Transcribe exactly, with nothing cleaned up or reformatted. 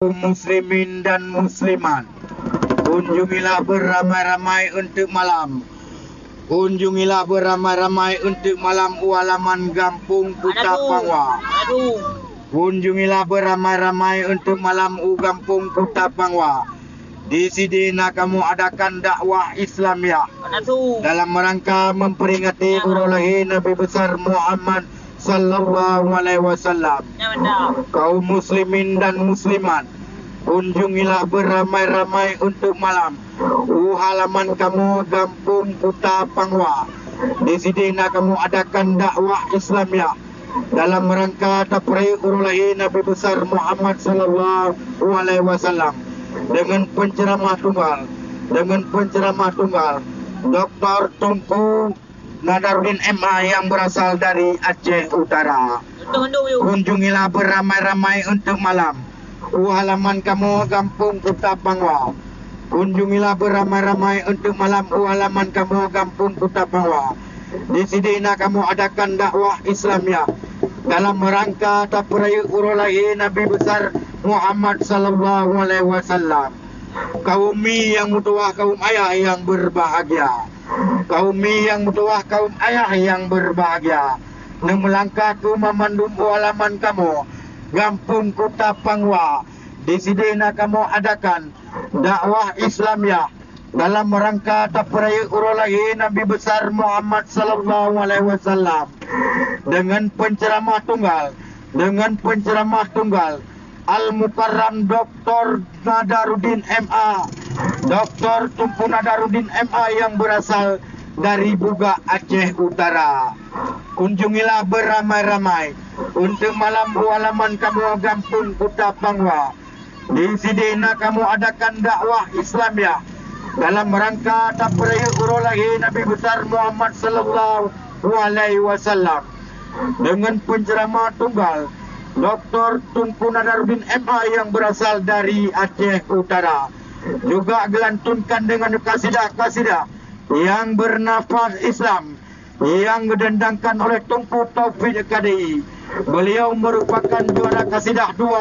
Muslimin dan muslimat, kunjungilah beramai-ramai untuk malam. Kunjungilah beramai-ramai untuk malam u halaman Gampông Kuta Pangwa. Kunjungilah beramai-ramai untuk malam u Gampông Kuta Pangwa. Di sini na kamoe adakan dakwah Islamiah dalam rangka memperingati uroe lahé Nabi Besar Muhammad sallallahu alaihi wasallam. Kaum muslimin dan muslimat, kunjungilah beramai-ramai untuk malam u halaman kamoe Gampông Kuta Pangwa. Di sini na kamoe adakan dakwah Islamiah dalam rangka tapeurayeuk uroe lahé Nabi Besar Muhammad sallallahu alaihi wasallam dengan penceramah tunggal, dengan penceramah tunggal Doktor Teungku Nadarudin M A yang berasal dari Aceh Utara. Kunjungilah beramai-ramai untuk malam u halaman kamoe Gampông Kuta Pangwa. Kunjungilah beramai-ramai untuk malam u halaman kamoe Gampông Kuta Pangwa. Di sini na kamoe adakan dakwah Islamiah dalam rangka tapeurayeuk uroe lahé Nabi Besar Muhammad sallallahu alaihi wasallam. Kaum mi nyang meutuwah, kaum ayah nyang berbahagia. Kaum mi nyang meutuwah, kaum ayah nyang berbahagia. Neumeulangkah keu mamandum u halaman kamoe Gampông Kuta Pangwa. Di sini na kamoe adakan dakwah Islamiah dalam rangka tapeurayeuk uroe lahé Nabi Besar Muhammad sallallahu alaihi wasallam dengan penceramah tunggal, dengan penceramah tunggal Al-Mukarram Doktor Nadarudin M A, Doktor Teungku Nadarudin M A yang berasal dari Bugak, Aceh Utara. Kunjungilah beramai-ramai untuk malam u halaman kamoe Gampông Kuta Pangwa. Di sini na kamoe adakan dakwah Islamiah dalam rangka tapeurayeuk uroe lahé Nabi Besar Muhammad sallallahu alaihi wasallam dengan penceramah tunggal Doktor Teungku Nadarudin M A yang berasal dari Aceh Utara, juga geulantunkan dengan kasidah-kasidah yang bernafas Islam yang geudendangkan oleh Teungku Taufik Kadi. Beliau merupakan juara kasidah dua